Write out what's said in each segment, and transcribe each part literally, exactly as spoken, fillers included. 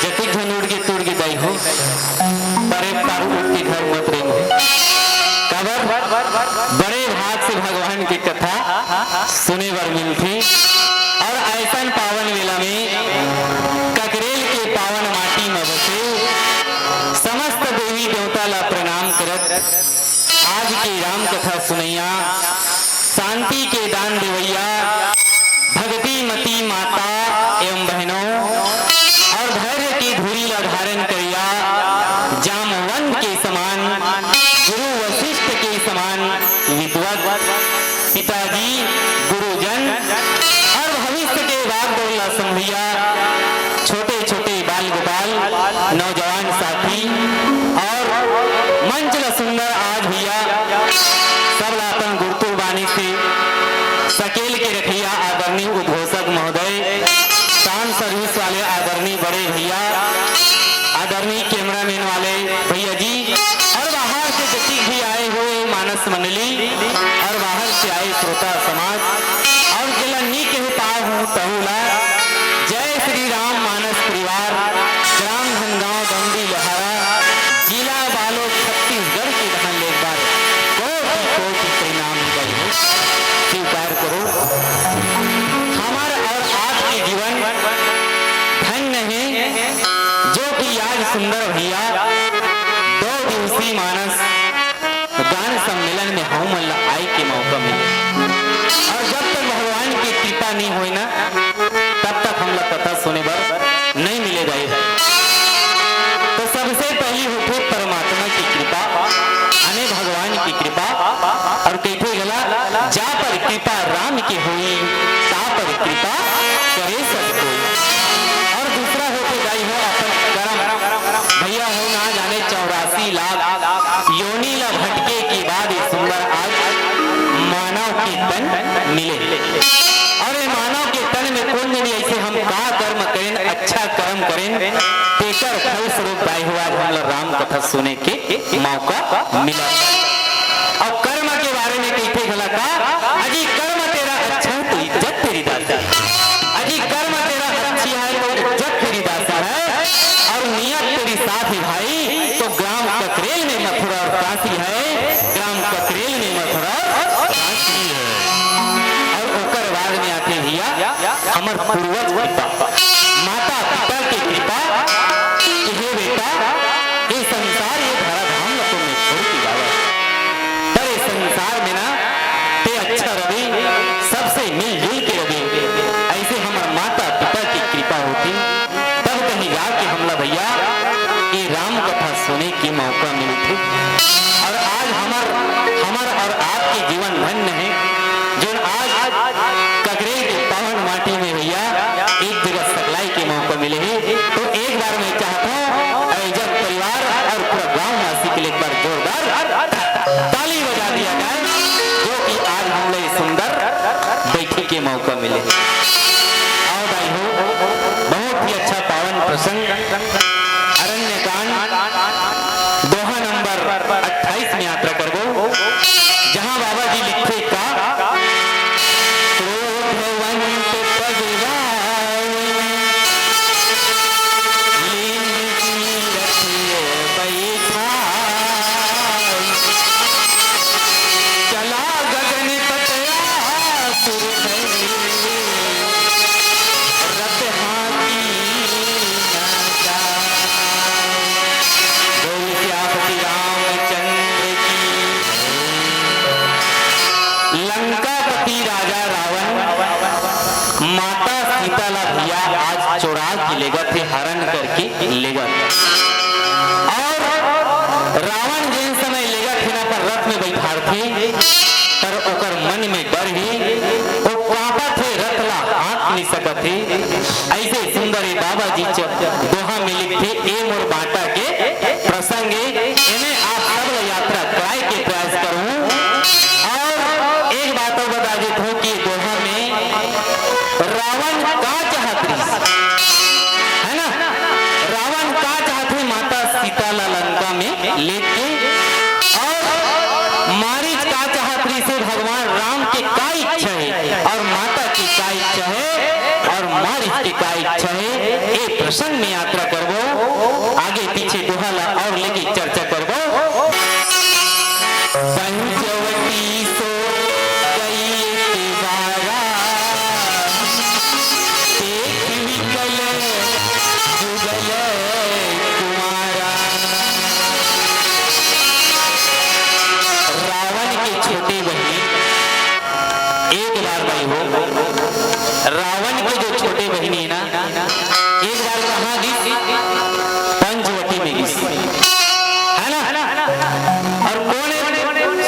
जतिक झन उड़ गे, तुड़ गे दाई हो, परे पार उड़ के घर मत रेंग। काबर? बड़े भाग से भगवान के कथा सुने बर मिलथे। और ऐसन पावन मेला में ककरेल के पावन माटी म बसे समस्त देवी देवता ला प्रणाम करत आज के राम कथा सुनैया, शांति के दान देवैया, भक्तिमती माता एवं बहनों, और धैर्य की धुरी ला धारण करिया, जामवंत के समान, गुरु वशिष्ठ के समान विद्वत, पिताजी, गुरुजन, और भविष्य के बागडोर ला संभैया, छोटे छोटे बाल गोपाल, नौजवान साथी, और मंच ला सुंदर आज भैया सब ला अपन गुरतुर बानी से सकेल के रखैया आदरणीय उद्घोषक महोदय, साउंड सर्विस वाले आदरणीय बड़े भैया, आदरणीय कैमरामैन वाले भैया जी, और बाहर से जतिक भी आए हुए मानस मंडली और बाहर से आए श्रोता समाज, और जेला नी कह पाए हूँ तहू ला, जय श्री राम मानस परिवार, ग्राम धनगांव, डंडी लोहारा, जिला बालोद, छत्तीसगढ़ के धन ले एक बार कोटि कोटि प्रणाम करो, स्वीकार करो। हमार और आपके जीवन धन्य है, जो कि आज सुंदर भैया दो दिवसीय मानस गान सम्मेलन में हम मन ला आए के मौका मिले। और जब तक भगवान की कृपा नहीं होए ना, तब तक हमला कथा सुने बर नहीं मिले जाए। तो सबसे पहली होथे परमात्मा की कृपा, अने भगवान की कृपा, और कहिथे गला, जा पर कृपा राम की होई, ता पर कृपा करे सब कोई। और दूसरा होथे दाई हो अपन कर्म, भैया हो ना जाने चौरासी लाख योनि ला भटके के बाद ये सुंदर आज मानव के तन मिले। और ये मानव के तन में कौन जनी ऐसे हम का कर्म करेन, अच्छा कर्म करेन, तेकर फल स्वरूप दाई हो आज हमला राम कथा सुने के मौका मिला। और कर्म के बारे में कहिथे घला का, अजी कर्म तेरा अच्छा है तो इज्जत तेरी दासी, अजी कर्म तेरा अच्छी है तो इज्जत तेरी दासी है, और नियत तेरी साफ है भाई तो ग्राम ककरेल में मथुरा और काशी है, ग्राम ककरेल में मथुरा और काशी है। और ओकर बाद में आथे भैया हमर पूर्वज कृपा, माता पिता के कृपा, कि हे बेटा, ये संसार, ये धरा धाम ला तो मैं छोड़ के जावत, पर ये संसार में ना ते अच्छा रहे, सबसे मिलजुल के रहे। ऐसे हमर माता पिता की कृपा होती, तब कहीं जाके हमला भैया ये राम कथा सुने के मौका मिलथे। और आज हमर, हमर और आपके जीवन धन्य है, जो आज ककरेल के पावन माटी में भैया एक जगह सकलाई के मौका मिले है। तो एक बार मैं चाहता हूँ अयोजक परिवार और पूरा गांव वासी के लिए एक बार जोरदार ताली बजा दिया जाए, जो कि आज हमला ये सुंदर बैठे के मौका मिले। आओ भाई हो, बहुत ही अच्छा पावन प्रसंग, अरण्यकांड, दोहा नंबर अट्ठाईस में यात्रा करबो, जहां बाबा जी लिखथे का, क्रोधवंत पग रावण, लीन कीरत बैठाई। चला गगन तट आसुर भय, रथ हाथी न जाय। बोल सियापति रामचंद्र की। लंकापति राजा रावण माता सीता ला भैया आज चोरा के लेगत हे, हरण करके लेगत। और रावण जेन समय लेगत हे ना अपन रथ में बैठारथे, पर ओकर मन में डर हे, ओ कांपत हे, रथ ला हाँक नहीं सकत हे। ऐसे सुंदर हे बाबा जी च-, दोहा में लिखथे, ए मोर बांटा के प्रसंग हे, एमे आप सब ला यात्रा कराए के प्रयास करहूं। और एक बात और बता देत हूं कि दोहा में रावण का चाहत रहिस, है ना? रावण का चाहत हे माता सीता ला लंका में लेके, और मारीच का चाहत रहिस हे, भगवान राम के का इच्छा हे और माता के का इच्छा हे और मारीच के का इच्छा हे, ए प्रसंग में यात्रा करबो। आगे पीछे दोहा ला और लेके चर्चा करबो। पंचवटी सो गई एक बारा, देख विकल जुगल कुमारा। रावण के छोटे बहिनी, एक बार भाई हो, रावण के जो छोटे बहिनी है ना, एक बार कहाँ गिस? पंचवटी में गिस, है ना? और कौन है?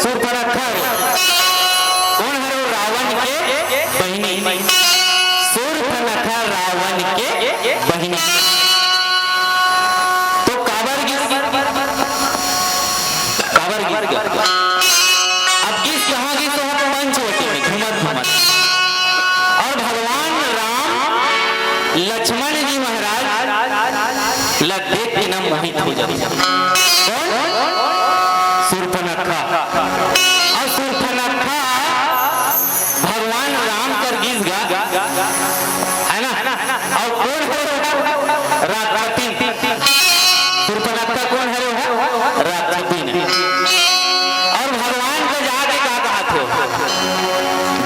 सूर्पनखा। कौन है वो? रावण के बहिनी। सूर्पनखा रावण के बहिनी। तो काबर गिस? काबर गिस? अब गिस कहाँ गिस? तो पंचवटी में घूमत घूमत। और भगवान राम लक्ष्मण जी महाराज ला देख के ना मोहित हो जाथे। कौन? सूर्पनखा। और सूर्पनखा भगवान राम कर गिस गा, है ना? और कौन है? राक्षसी। सूर्पनखा कौन है? राक्षसी। और भगवान को जाके का कहा थे?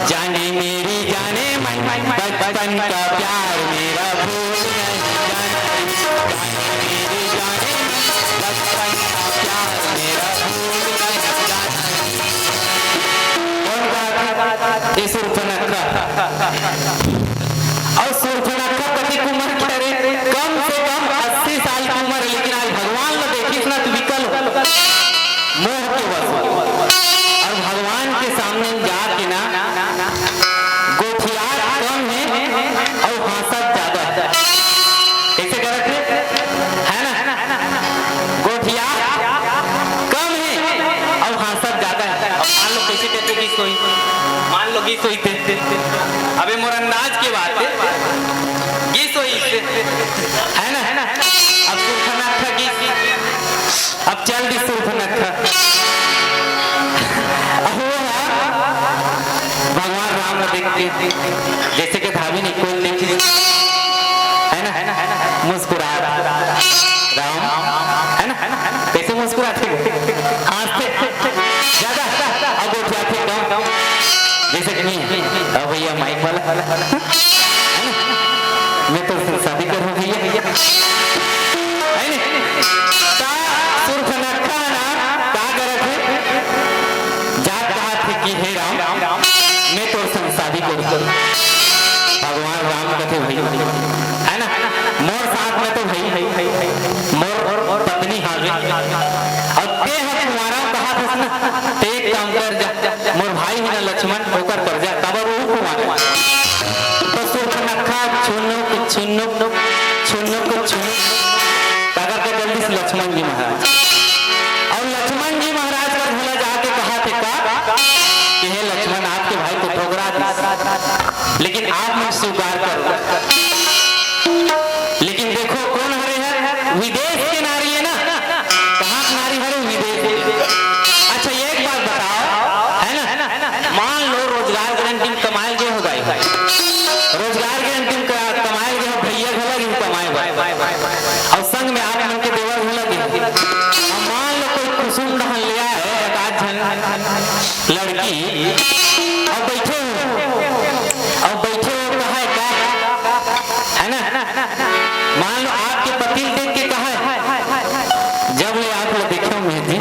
जाने मेरी जाने मन, बचपन का प्यार मेरा भूल नहीं जाना। जाने मेरी जाने मन, बचपन का प्यार मेरा भूल नहीं जाना। कौन कहा था? ये सूर्पनखा। और सूर्पनखा कति उम्र के रे? कम से कम अस्सी साल की उम्र, लेकिन आज भगवान ला देखिस ना तो विकल हो, मोह के वश हो। और भगवान के सामने जाके ना गोठियात कम है और हाँसत ज्यादा है। कैसे करत है? है ना? गोठियात कम है और हाँसत ज्यादा है। अब मान लो कैसे कहते कि सोई, मान लो कि सोई थे। अबे मोर अंदाज के बात है, ये सोई से, है ना? अब सूर्पनखा की, अब चल दी सूर्पनखा। अब वो है, भगवान राम ने देख के, जैसे कि धावी नहीं कोई देखे, है ना? मुस्कुरा, राम, है ना? कैसे मुस्कुराते? हंसते ज्यादा, अब उठ जाते कम, जैसे कि नहीं। अब भैया माइक वाला, है ना? मैं तो शादी करूं भैया, है ना? ता सूर्पनखा ना का करत है? जात कहा थे कि हे राम, मैं तो शादी करूं। भगवान राम कथे भाई, है ना? मोर साथ में तो भाई, मोर पत्नी हावे। और ते ह कुंवारा कहा था ना, ते एक काम कर जा, मोर भाई ही ना लक्ष्मण, ओकर कर जा, काबर वो कुंवारा। तो सूर्पनखा छुनुक, छुनुक, छुनुक, छुनुक, काकर के जल्दी से लक्ष्मण जी महाराज। और लक्ष्मण जी महाराज का भोला जाके कहा थे का कि हे लक्ष्मण, आपके भाई को ठुकरा दी, लेकिन आप मन स्वीकार करो। लेकिन देखो, कौन हरे है? विदेश के नारी है ना। कहाँ के नारी हरे? विदेश के। अच्छा, एक बात बताओ, है ना? मान लो, रोजगार गारंटी में कमाए गए हो भाई, रोजगार गारंटी में क-, कमाए गए हो, भैया घला गए कमाए भाई, और संग में आप मन के देवर घला गए। अब मान लो, कोई कुसुम दहन ले आए, एक आध झन लड़की, अब बैठे हो, अब बैठे हो, कहा है का, है ना? मान लो, आपके पति देख के कहा है, जब ले आप लोग देखे होंगे जी,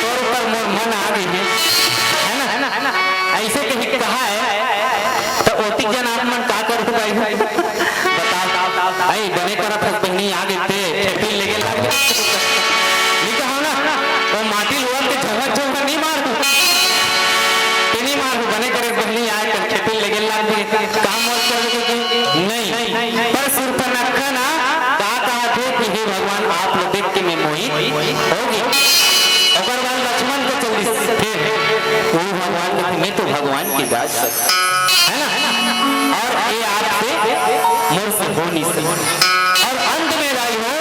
तोर ऊपर मोर मन आ गई है, है ना? ऐसे कहीं कहा है, तो ओती जन आप मन का कर भाई? बताओ, आई बने करत हस बहिनी, आ गई ते, खेपी लेगे लाग गई। नहीं कहा ना, वो माटी लोग के झोंका झोंका नहीं मार दू। ते नहीं मार दू, बने करे बहिनी, आए कर खेपी लेगे लाग गई। काम और कर दे कि नहीं। पर सूर्पनखा ना, का कहा थे कि हे भगवान, आप लोग देख के मैं मोहित हो गई। ओकर बाद लक्ष्मण को चल दी। फिर वो भगवान को, मैं तो भगवान की दास है ना? और ये आपसे मोर से हो नहीं सके। और अंत में भाई हो,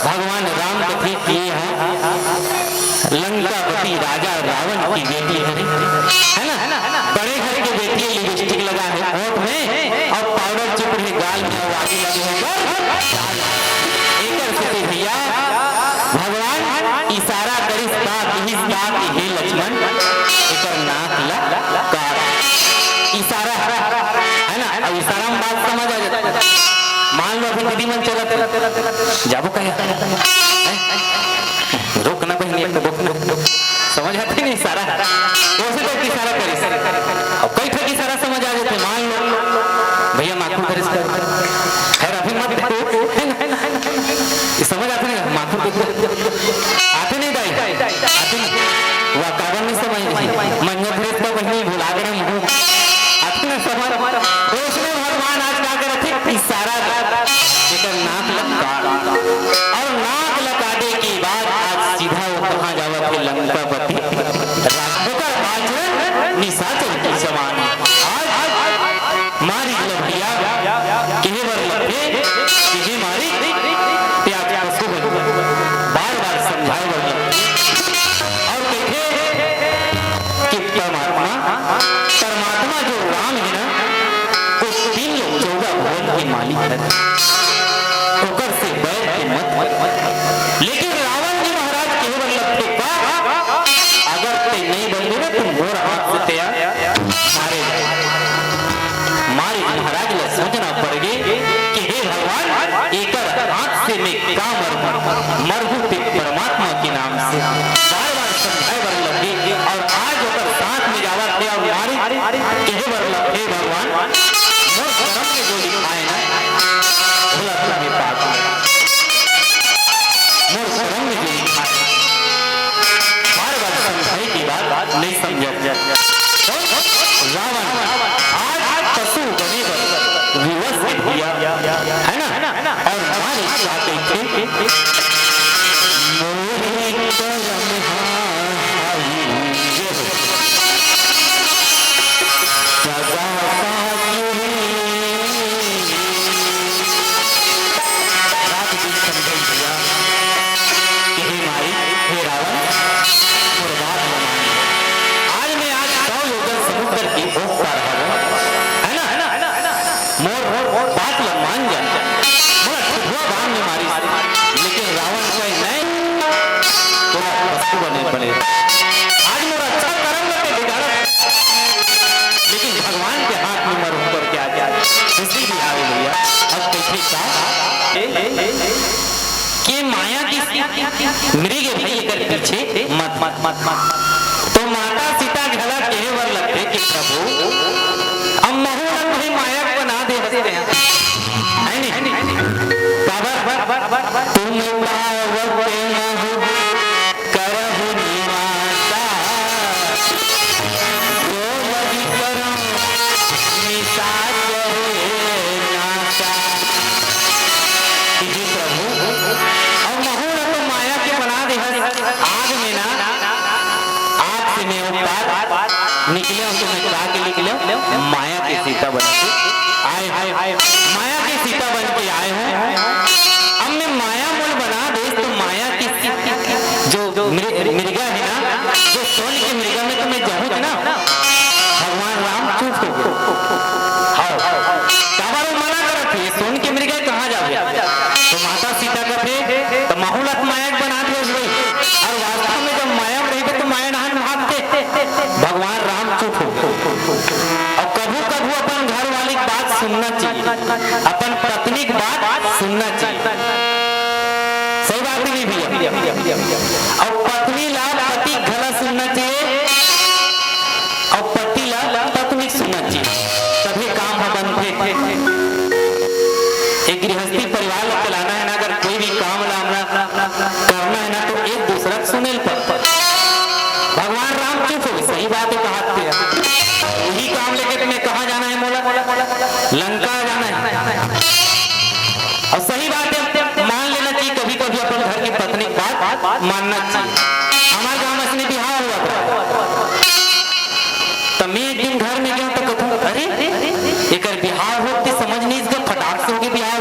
भगवान राम कथे किए हैं, लंकापति राजा रावण की बेटी है, है ना? बड़े घर की बेटी है, लिपस्टिक लगा है होंठ में और पाउडर चुप रहे गाल में, और आगे लगे हैं पर एक चलत हे। जाबो का यार? हैं? रोक ना बहिनी, एक तो रोक ना। समझ आथे नहीं सारा। वो से तो इशारा करिस। अब कई ठक इशारा समझ आ जाथे, मान लो। भैया माखुर करिस कर। खैर, अभी मत देखो। है ना? ये समझ आथे नहीं, माखुर देखो। आथे नहीं दाई? आथे नहीं? वातावरण नहीं समझ नहीं। मंजर ड्रेस का बहिनी भुला गए हम। आथे ना समझ? तो उसमें भगवान आज का करत हे? इशारा। एकर नाक लटका। और नाक लटकाने के बाद आज सीधा वो कहाँ जावत हे? लंकापति। ओकर आचरण निशाचर के समान। आज मारिच ल भैया कहे बर लगथे कि हे मारिच, ते आज पशु बन। बार-बार समझाए बर लगथे। और कहिथे कि परमात्मा, परमात्मा जो राम हे ना, वो तीन लोक चौदह भुवन के मालिक हे। ओकर से बैर के मत। लेकिन रावण जी महाराज कहे बर लगथे का, अगर ते नहीं बनबे ना, तो मोर हाथ से ते मारे जाए। मारिच महाराज ला सोचना पड़ गे कि हे भगवान, एकर हाथ से मैं का मरहूं, मरहूं ते परमात्मा के नाम से। बार-बार समझाए बर लगे और आज ओकर साथ में जावत हे और मारिच कहे बर लगे, हे भगवान, मोर करम में जो लिखाय ना, भोला तुम्हें पाप। मोर करम में जो लिखाय। बार-बार समझाए के बाद नहीं समझत। तो रावण आज पशु बने बर विवश हे भैया, है ना? और मारिच का कहिथे, मोहि करम हारी, सदा साचुरी। रात दिन समझाई भैया कि हे माई, हे रावण, मोर बात ल मान। आज मैं आज सौ योजन समुद्र के ओह पार हवं, है ना? मोर, मोर बात ल मान जा। मोला ठुठुआ बाण में मारिस, लेकिन रावण कहे नहीं, तोला पशु बने पड़े। आज मोर अच्छा करम ल ते बिगाड़त, लेकिन भगवान के हाथ में मरहूं करके आज खुशी भी आवे भैया। अब कहिथे का? के माया की मृग भाई एकर पीछे मत, मत, मत, मत। तो माता सीता घला कहे बर लगथे कि प्रभु, अब महू ला कोई माया बना दे हंसते हैं, है नहीं? काबर? तुम पावत महू करहु निवासा, जो लगी करम निशाचर नासा। कि हे प्रभु, अब महू ला तो माया के बना दे हस, आग में ना, आग से मैं ऊपर निकले हूँ, तो मैं का के निकले हूँ? माया के सीता बन के आए हूँ, माया के सीता बन के आए हूँ। अब मैं माया मोल बना दे, तो माया की जो मृ-, मृगा है ना, जो सोन के मृगा में तो मैं जाहूं ना, भगवान राम चुप हो गए। हाँ, काबर वो मना करत हे, सोन के मृगा कहाँ जाबे? तो माता सीता कथे, तो महू ला माया के बना दिया भाई। और वास्तव में जब माया में रहिबे तो माया डहन भागथे। भगवान राम चुप हो गए। और कभू कभू अपन घर वाली की बात सुनना चाहिए, अपन पत्नी की बात सुनना चाहिए। सही बात है नहीं भैया? अउ पत्नी ला पति घला सुनना चाहिए, अउ पति ला पत्नी सुनना चाहिए, तभी काम ह बनथे। एक गृहस्थी परिवार ला चलाना है ना, अगर कोई भी काम ला हमला करना है ना, तो एक दूसरा के सुने ल पड़थे। भगवान राम चुप हो गए, सही बात है, कहा थे। वही काम लेके तुम्हें कहाँ जाना है, मोला? लंका जाना है। और सही बात है, मान लेना चाहिए, कभी-कभी अपन घर की पत्नी की बात मानना चाहिए। हमारे गांव में इसने बिहाव हुआ था, तो मैं एक दिन घर में गया तो कहता, "अरे, एकर बिहाव होते समझ नहीं, इसका फटाक से होके बिहाव हो,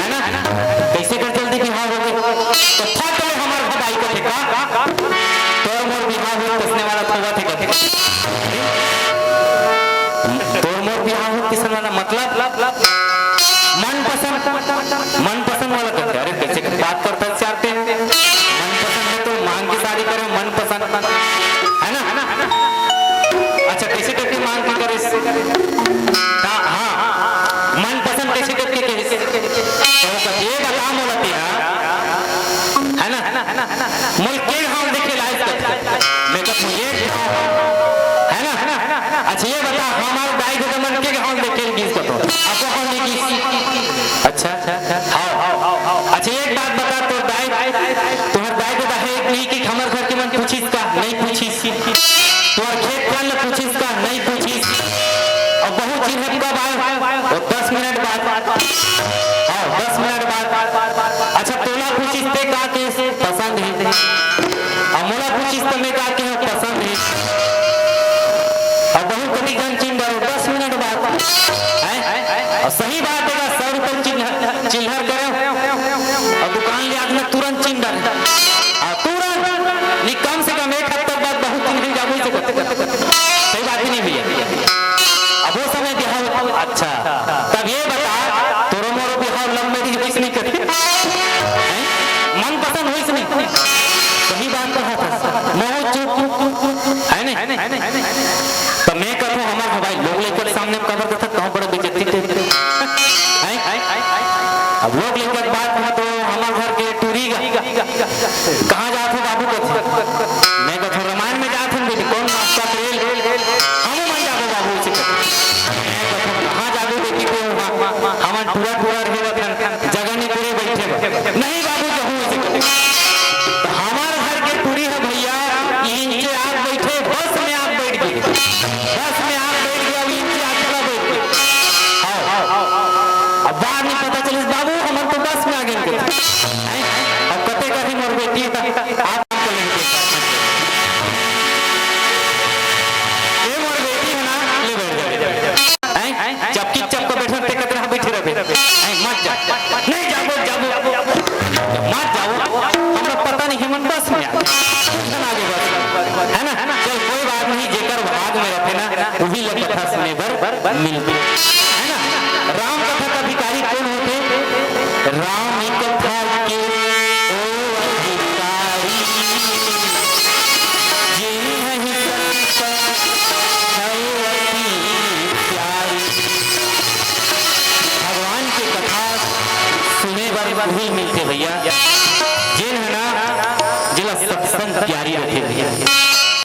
है ना? कैसे कर जल्दी बिहाव हो गए?" तो फट ले हमारे भदाई को देखा, "तोर मोर बिहाव हो, तसने वाला थोड़ा थे कहते।" तोर मोर बिहाव हो, किसन वाला मतलब मनपसंद, मनपसंद वाला कहते, अरे कैसे बात करता है, चाहते हैं मनपसंद है तो मांग की शादी करें, मनपसंद ये बता मोला तेरा, है ना? मोला के घांव देखे लाइस कथे। मैं कहूँ ये घांव, है ना? अच्छा ये बता, हमार दाई ददा मन के घांव देखे गिस कथे। अब कौन नहीं गिस? अच्छा, हाँ। अच्छा एक बात बता, तोर दाई, तोहर दाई ददा हे नहीं कि हमर घर के मन पूछिस का? नहीं पूछिस। तोहर खेत खार ल पूछिस का? नहीं पूछिस। अउ बहू चिन्हत कब आय? वो दस मिनट बाद। हाँ, दस मिनट बाद। अच्छा, तोला पूछिस ते का केहेस? पसंद हे। अउ मोला पूछिस त मैं का केहेंव? पसंद हे। अउ बहू कतिक झन चिन्ह डारे? दस मिनट बाद। हैं? अउ सही बात हे, सौ रुपये चिल्हर, चिल्हर करे अउ दुकान ले आके तुरंत चिन्ह डारे। हाँ, तुरंत। नहीं, कम से कम एक हफ्ता बाद बहू चिन्हे जाबो से करते। सही बात हे नहीं भैया? अब वो समय बिहाव, अच्छा, तब ये बता, तोरो मोरो बिहाव love marriage होइस नहीं कथे? हैं? मनपसंद होइस नहीं? सही बात कहा था। मोह चूक, है नहीं? तो मैं कहूँ हमार भाई लोग लइका के सामने कबर कथा कहूँ बड़ा बेइज्जती थे। हैं? अब लोग लइका के बात कहा तो हमार घर के टूरी गा। कहाँ जात हो बाबू कथे? मैं कथों रामायण में जात हन बेटी, कौन मास्टर रेल? हम मन जाबो बाबू से कथे। मैं कथों कहाँ जाबो बेटी के वहाँ? हमन टूरा टूरा रहे वतन, जगह नहीं पूरे बैठे बा। नहीं बाबू जहूँ से कथे। तो हमार घर के टूरी हे भैया, इंचे आग बैठे, बस में आग बैठ गई। बस में आग बैठ गया, अब इंचे आग चला बैठ गई। हाँ। अब बाद में पता चलिस बाबू हमन तो बस में आ गए। अब कते कही मोर बेटी आप ए मोर बेटी हे ना, ले बैठ जा। हैं? चपकी चपका बैठे ते कतरा बैठे रहे। हैं? मत जा। नहीं जाबो, जाबो। मत जाओ। हमरा पता नहीं, हमन बस में आ गए। Tension आ गए बस। है ना? चल कोई बात नहीं, जेकर भाग में रखे ना, वही लोग कथा सुने बर मिलते। है ना? राम कथा का अधिकारी कौन होते? राम कथा के ओ अधिकारी, जिन्हहि सत पर छवि प्यारी। भगवान के कथा सुने बर वही मिलते भैया।